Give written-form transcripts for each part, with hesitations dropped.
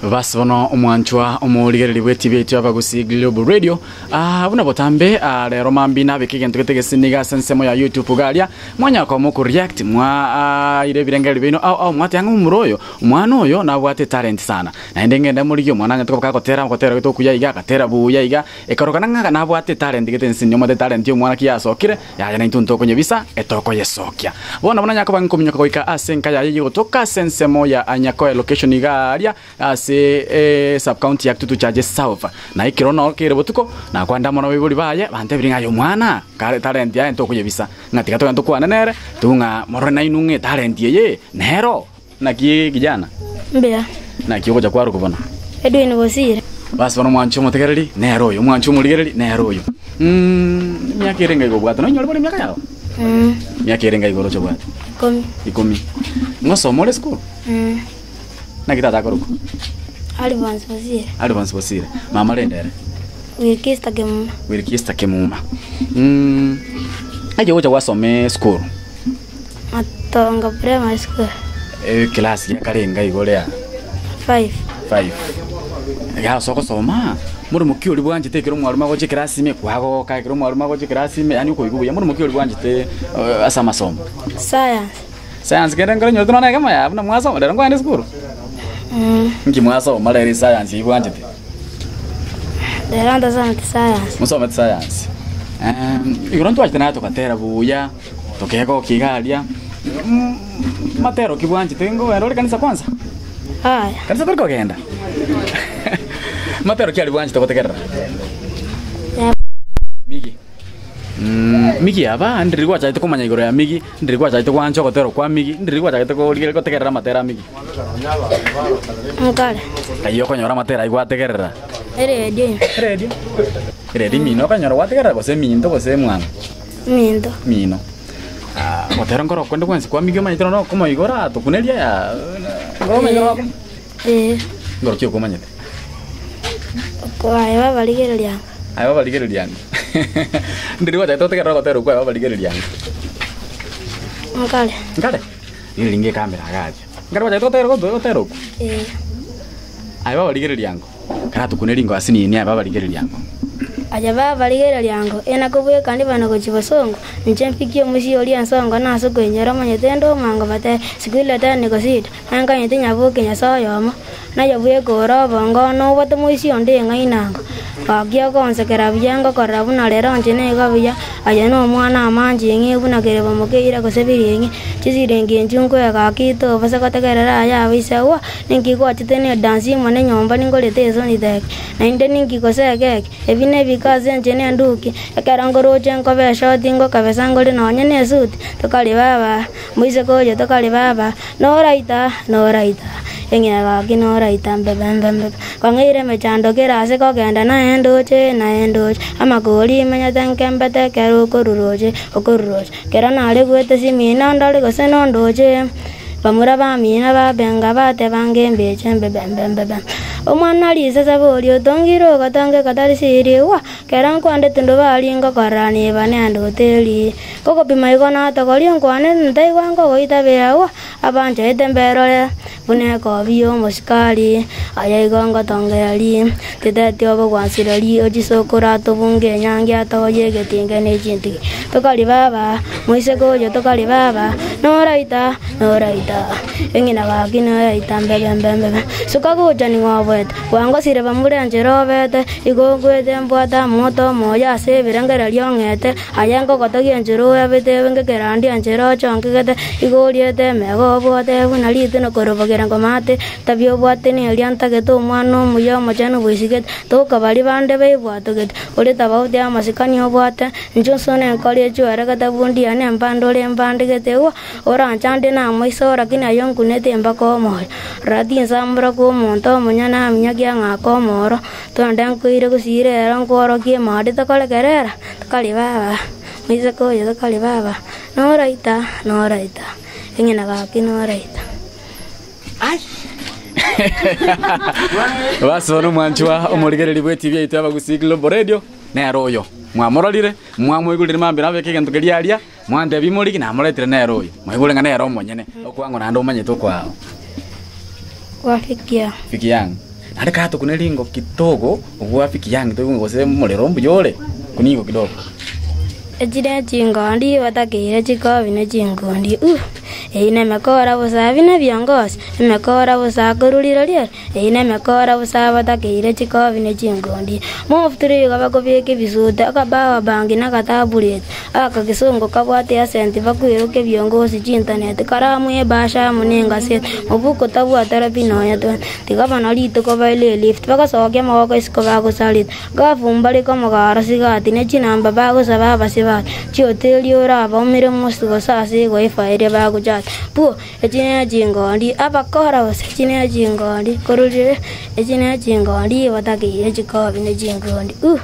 Basi bono omwanchwa omorigereria bw'etibi yaito y'Abagusii Global Radio, ah, buna botambe ah, rero mambia nabeke egento gete gesini iga ase ensemo ya YouTube iga aria, mwanyara koba mokoreact mwa ah, ire ebirengererio biaino ao ao mwateba ng'a omomura oyo, omwana oyo nabwate etalent sana. Naende ngende morigie omwana anyarete koba kagotera ogotera gete okuya iga, agatera buya iga, ekarokana ng'a nabwate etalent gete ensini, omanyete etalent ya omwana ki yasokire, Yaya naintwe ntokonyebisa, etokoyesokia. Bono nabo nanyare koba nkominyoka goika ase enka yaye y'ogotoka ase ensemo ya Nyakoe location iga aria ase e sub county ya Kitutu Chache South. Na ekero noro kere botuko, nakwande amo nabaibori baye, bantebirie ng'a aye omwana, kare talent yaye ntokoyebisa, ng'a tiga togende tokwane nere, tobue ng'a morore nainwe ng'a etalent eye nero. Naki kijana? Mbuya. Naki ogocha kwaroka bono? Edwin Bosire. Basi bono omwanchi omotegereri nere oyo, omwanchi omorigereri nere oyo. Mm, emiaka ere enga iga obwate? Noinyore bono emiaka yao? Mm. Emiaka ere enga iga oroche obwate? Ikomi. Ikomi. Ngosoma ore esukuru? Mm. Naki tata akorokwa? Alphonse Bosire. Alphonse Bosire. Mama rende ere? Wilkista Kemuma. Wilkista Kemuma. Mm. Naki ogocha gwasoma esukuru? Matongo Primary School. Eclass ya kare enga igo ore aa? Five. Five. Iga ase ogosoma, morimo ki oria bwanchete ekero omwalimu agocha eclass ime kwagoka, ekero omwalimu agocha eclass ime yaani okoigwa buya, morimo ki oria bwanchete ase amasomo? Science. Science kende nkoro nyorete nonya ekemo yaya buna mwasoma, rero nkoenda esukuru? Nki mwasoma rero escience eywo bwanchete? Rero ntosomete science. Mosomete science. Igoro ntwachete naye togatera buya. Tokegokia iga aria, matero ki bwanchete nkogenda ore kanisa kwanza? Aya. Kanisa tori kogenda? Matero ki aria bwanchete gotegerera? Ya. Migi. Mm, Migi aba, ndiri gwachagete komanya igoro ya Migi, ndiri gwachagete gwancha ogotera kwa Migi, ndiri gwachagete korigereria gotegerera amatero a Migi. Nkare. Ayio okonyora amatero ayio gwategerera. Eredio ime. Eredio? Eredio imino okonyora gwategerera gose eminto gose emwango? Minto. Mino. Ah, gotera nkoro konde gwensi kwa migi omanyete nonya okomoigora tokuneria ya nkoro omanyete nonya Ee. Nkoro ki okomanyete? Aye babarigereria anga. Aye babarigereria anga. Ndiri gwachagete gotegerera ogotera okwo aye babarigereria anga. Nkare. Nkare? Riri ringe ekamera iga aria. Nkare gwachagete gotegerera ogotera okwo? Ee. Aye babarigereria ango. Karatokunerie ingo ase nini aye babarigereria ango. Aye babarigereria ango, enakobweka ndibana gochia bosongo, inche mfikie omosie oria ensongo na ase okoinyora omanyete inde omwango batebe, Siku ile tena niko sita, na nkanyete nyaboke Nyasae oyomo, naye bweka ore obongo, nobwate moisia onde eng'aini ango. Gaki ogonsekera buya ngokorora buna rero inche nigo buya, aye nomwana amanche ing'e buna kerebo mokeira gose biring'e, chisiringi inchu nkoe gaki tobasa gotegerera aye abaisegwa, Ninki gwachete nedansi imo nenyomba ningorete esoni teke? Naende ninki gose egeki? Ebi nebike ase inche nenduki, ekero nkoroche nkobe eshoti ngokabesa ngore nonye nesuti, tokari baba, moiseke oyo tokari baba, noraita, noraita, eng'ina gaki noraita mbebe mbe mbebe. Kwang'eire emechando kera ase kogenda naye ndoche, naye ndoche, amakori menyete nkembete ekero okoruroche, okoruroche, kero naregwete simina ndore gose nondoche. Bamura bamino babenga bateba ng'embeche mbebembembebe. Omwana risase boria otongire ogotonga gatari sirigwa, kero nkwandete ndobari ngokorora niba nende oteri. Ngogopima igo natogoria nkwane ntaigwa nkogoitabia abanchaete mberore buna ekobi y'omosikari. Aya igo ngotongereria, titeti obogwansireria ochisokoro atobunge enyangi atogorie egetinge ne chintigi. Tokari baba, moiseke oyo tokari baba, noraita, noraita, eng'ina gaki noraita mbebe mbe mbebe. Suka gocha ning'o oboete, bwangosire bamura enchera obete, igo nkwete mbwate amoto omoyo ase ebirengererio ong'ete, Aye ngogotogia enchera oebete ngekerandia enchera ochonkegete, igo oriete emego obwate buna ritino korobogera ngomate, tabia obwate neria ntagete omwana omuya omochenu bwesigete, toka baria bande baibwatogete, ore tabauti amasikani obwate, inche nsone enkori echweregete bundi yane embande ore embandegete igwa, oranchande namaiso lakini aye onkunete mpaka omoyo. Rora tinsamora kw'omonto omonyene aminyokia ng'ake omoro, Twende nkoire gosiira ero nkworokie emori tokorekerera, tokari baba, moiseke oyo tokari baba, noraita, noraita, eng'ina gaki noraita. Basi bono omwanchwa omorigereria bw'etibi yaito y'Abagusii Global Radio, nere oyo. Mwamororire, mwamoigurire mambia nabeke egento keria aria, mwantebia morigi namoretire nere oyo. Mwaigure ng'a nere omonyene, okwang'u naende omanyete okwao. Gwafikia. Fikia ang'e. Naende katokune ringo kidogo, obwafiki yangi toigwe gose omorero mbuya ore, kunigo kidogo. Echire chingondi batakeire chikobi ne chingondi uh Eyio nemekora bosa buna ebiongosi, emekora bosa korwa rirorio ere, eyio nemekora bosa batakeire chikobi ne chingondi. Mofutire igo bakobeka ebisuta, akabawa bangi na agatabureti, aka gesongo kabwate asenti bakweroka ebiongosi chintaneti, karamu ebasha amo nengaseti, mobuko tabwate rabi nonya twenty. Tiga bono rituko baire elift, bagasokia amaboko isiko bagosarete. Gafu mbare komogara sigati ne chinamba bagosaba abasibati, chihoteli orabaumere mosi gose ase ewifi eria bagochata. Puo, echi ne chingondi, abakora gose echi ne chingondi, korwa riria echi ne chingondi batakeire chikobi ne chingondi uh,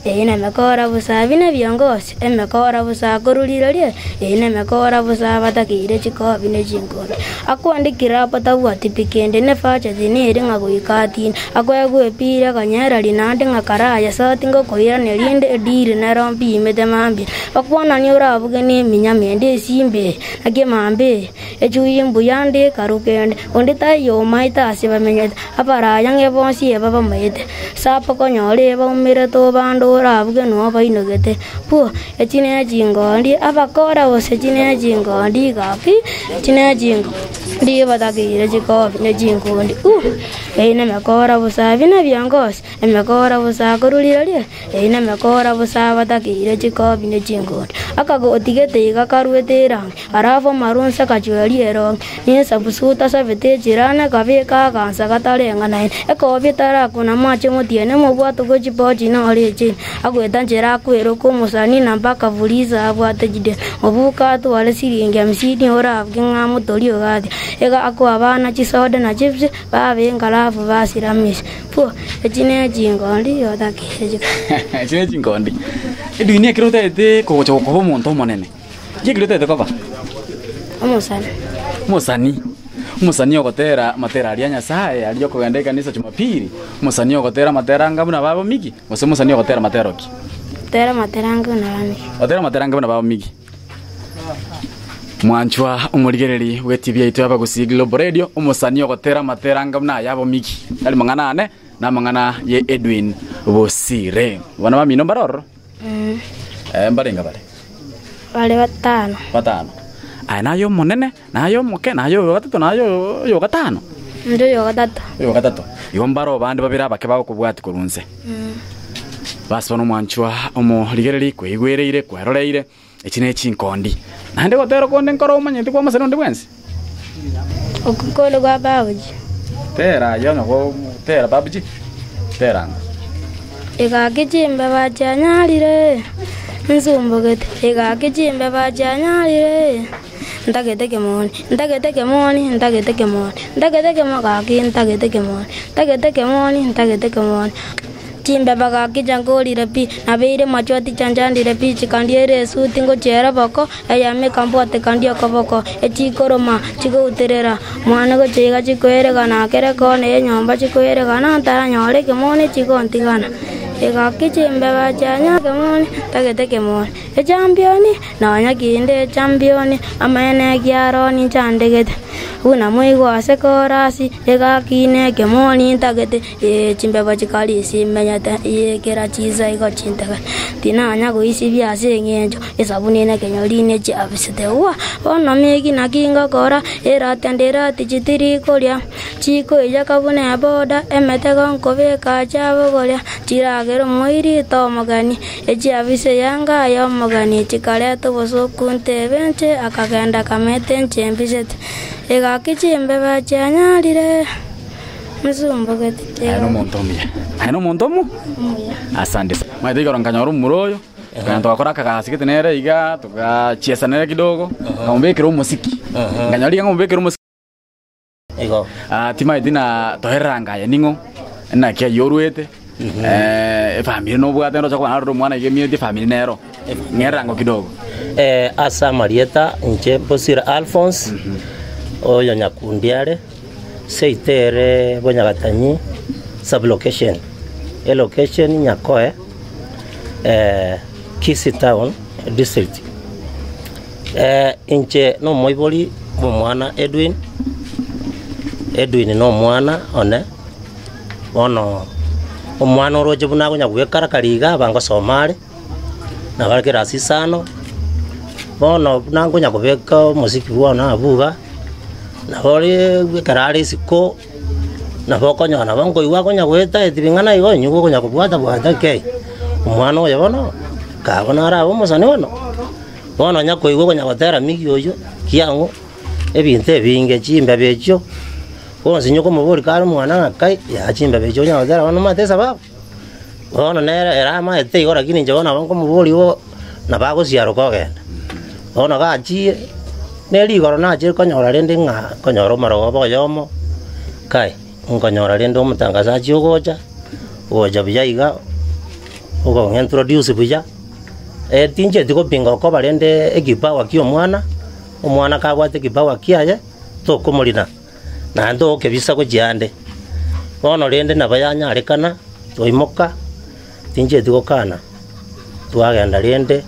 eyio nemekora bosa abwo nebiongosi, emekora bosa korwa rirorio eyio nemekora bosa batakeire chikobi ne chingondi. Akwandikire apo tabwati pi kende, nefacheti nere ng'a goika atine. Akoegwa epira akanyereri naende ng'a karaye sati ngokoirania rinde ediri nero mpimete mambia. Bakwanani orabuge neminyama ende esimba eye, naki emamba eye, echui mbuya nde ekaru kende, onde taiyo omaete ase bamenyete, abaraya ng'e bonsi eba bamaete. Sapo konyora ebaumerete obande orabuge noo bainogete. Pwo, echi nechingondi, abakora gose echi nechingondi gaki, echi nechingondi batakeire chikobi nechingondi uh. Eyio nemekora bosa abwo nebiongosi, emekora bosa korwa rirorio, eyio nemekora bosa batakeire chikobi ne chingondi. Akagoti gete iga karuete erangi, alafu amarunse akachweria erongi, na esabusu otasabete echirani akabeka agansa gatareng'anaine. Ekobi etarakuna amache motiene omobwato bwe chipochi nore echeni. Agoeta nchera akweroka omosani na mpaka Fuliza abwate chideni. Mobuko atware siringi hamsini orabuke ng'a motorie ogati. Iga akoa abana chisoda na chips, babe enkarafu basiramisia. Pwo, echi nechingondi otakeire chikobi. Echi nechingondi. Edini ekero otagete kogocha gokoba omonto omonene, ki ekero otagete koba? Omosani. Omosani. Omosani ogotera amatera aria a Nyasaye, aria okogenda ekanisa Jumapili, omosani ogotera amatera anga buna baba Miggy, gose omosani ogotera amatera ki? Gotera amatera anga buna baba Miggy. Gotera amatera anga buna baba Miggy. Mwanchwa omorigereri bw'etibi yaito y'Abagusii Global Radio, omosani ogotera amatera anga buna aya abomigi. Tari mang'ana ane, namang'ana ye Edwin Bosire. Abana bamino mbare ororo? Eh, mbarenge bare? Bare batano. Batano. Aye naye omonene, naye omoke, naye oyo gatato, naye oyo gatano? Inde oyo gatato. Oyo gatato. Igo mbare abande babere abake bagokobwatia korwa inse. Basi bono omwanchwa omorigereri kweigwereire, kweroreire, Echi nechinkondi. Naende gotera konde nkore omanyete kw'omosani onde bwensi. Okwo nkore gwa Babuji. Tera aye onye gotera Babuji, tera anga. Egaki chimbeba chianyarire, nsumbogete, Egaki chimbeba chianyarire, ntagete kemoni, ntagete kemoni, ntagete kemoni, ntagete kemo gaki ntagete kemoni, ntagete kemoni, ntagete kemoni. Chimbeba gaki chankorire pi, nabeire machwati chanchandire pi, chikandiera esuti ngochiera boko, eyemo ekambwateka ndie okoboko, echikoroma chigouterera, mwane gochia iga chikoeregana, kera ekona y'enyomba chikoeregana, ntaranyore ekemoni chigontigana. Egaki chimbeba chianyora ekemoni, ntagete ekemoni, echampioni, nonya kinde echampioni, amaene ekiaro ninchandegete, buna moigwa ase korasi, egaki nekemoni ntagete. Ee, chimbeba chikarisia imenyete, ee, kera chinsa igo chintegete. Tinanya goisibia ase engencho esabuni nekenyori nechiabisete. Gwa, bono meki naki ngokora, erati ande erati chitiri koria, chikoiyeka buna eboda, emetego nkobeka chiabogoria, chiragere omoiri tomogeni, echiabise yanga y'omogeni, chikareta obosoku ntebe inche, akagenda akameta inche embisete. Egaki chimbeba chianyarire. Aye nomonto omuya. Aye nomonto omu? Asante sana. Maete igoro nkanyora omomura oyo, tukagenda togakora akagasi gete nere iga, tugachiesa nere kidogo, nkamobekera omosiki. Nkanyora riga nkomobekera omosiki. Igo. Ah, timaeti na toherera ngaye ning'o, naki ayio orwete, efamiri nobwate nroche koba narorire omwana iga emieti efamiri nero, ng'erera ango kidogo. Ase amarieta inche Bosire Alphonse, oyo Nyakundi are. Seito ere Bonyagatanyi sub-location, elocation Nyakoe, Kisii town district. Inche nomoibori bw'omwana Edwin, Edwin nomwana one, Bono omwana oroche buna akonya gwekarakari iga aba ngosoma are, nabo are kerasi isano, bono buna nkonya kobeka omosiki bwane abwo iga, nabo ore ekero are isiko, nabo okonyora nabo nkoigwa akonya goeta eti ring'ana igo inwe okonya kobwata bwata kei, omwana oyo bono, kago narabe omosani bono, bono onya koigwa okonya gotera migi oywo, kiang'o, ebinto ebinge chimbebe echio. Bonsi inye okomoboria kare omwana ng'a kai, yaa chimbebe echio onya gotera bono omanyete esababu? Bono nere ere amaete igo lakini inche bono nabo nkomoboria igo, nabo agosiaroka ogenda. Bono gachire, ne rigoro nachire konyora rende ng'a nkonyora omorogoba oyomo, kai, nkonyora rende omotangazaji ogocha, ogocha buya iga, okong'introduce buya, tincheti gopinga okoba rende ekipawa kia omwana, omwana kabwate ekipawa kiaye, tokomorina. Naende togokebisa gochia ande. Bono rende nabo yanyarekana, twaimoka, tinchieti gokana, twagenda rende,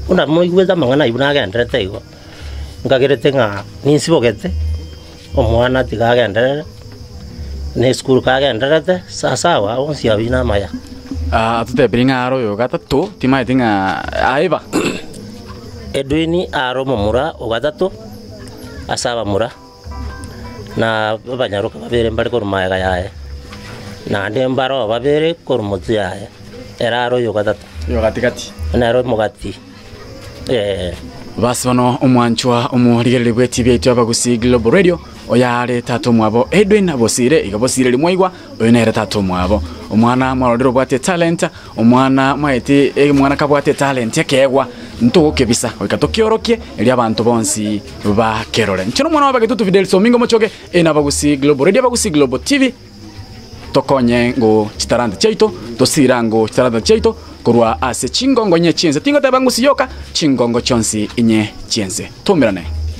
buna moigwete amang'ana ayio buna agenderete igo, nkagerete ng'a ninsibogete, omwana tiga agenderere, na esukuru kagendererete, sawasawa onsi ayio namaya. Ah, totebirie ng'a aro oyo gatato, timaeti ng'a aeba. Edwin are omomura o gatato ase abamura. Na abanyaroka babere mbare korwa magega yaye, naende mbareo babere korwa motwe yaye, ere are oyo gatato. Oyo gati-gati. Nere omogati, ee. Basi bono omwanchwa omorigereria bw'etibi yaito y'Abagusii Global Radio, oyo are tata omwabo Edwin Bosire, iga Bosire rimwaigwa, oyo nere tata omwabo. Omwana mwarorire obwate etalenta, omwana mwaeti omwana kabwate etalent ekeegwa, ntogokebisa goika tokiorokie erio abanto bonsi bakerore. Inche nomwana w'Abagetutu Fidelis Omingo Mochoge, eye n'Abagusii Global Radio, Abagusii Global TV, tokonye ngo chitalanta chiaito, tosira ango chitalanta chiaito korwa ase chingongo inye chi'ense. Tingoteba ngusi yoka, chingongo chionsi inye chi'ense. Toumerane.